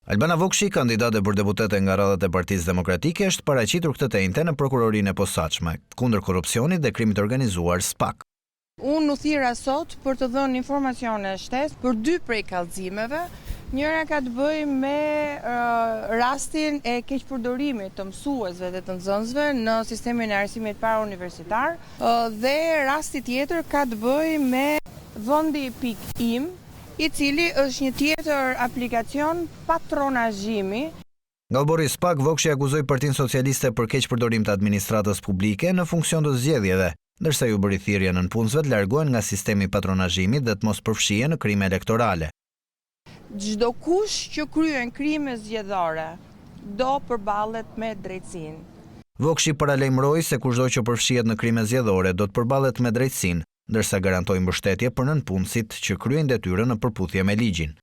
Albana Vokshi, kandidate për deputete nga radhët e Partisë Demokratike, është paraqitur këtë të enjte në Prokurorinë e Posaçme, kundër Korrupsionit dhe Krimit të Organizuar, SPAK. Unë u thirra sot për të dhënë informacione shtesë për dy prej kallëzimeve. Njëra ka të bëjë me rastin e keqpërdorimit të mësuesve dhe të nxënësve në sistemin e arsimit parauniversitar dhe rasti tjetër ka të bëjë me vendi pikë im, i cili është një tjetër aplikacion patronazhimi. Nga oborri i SPAK, Vokshi akuzoi Partinë Socialiste për keqpërdorim të administratës publike në funksion të zgjedhjeve, ndërsa iu bëri thirrje nëpunësve të largohen nga sistemi i patronazhimit dhe të mos përfshihen në krime elektorale. Çdokush që kryen krime zgjedhore do përballet me drejtësinë. Vokshi paralajmëroi se kushdo që përfshihet në krime zgjedhore do të përballet me drejtësinë, ndërsa garantoi mbështetje për nëpunësit që kryejnë detyrën në përputhje me ligjin.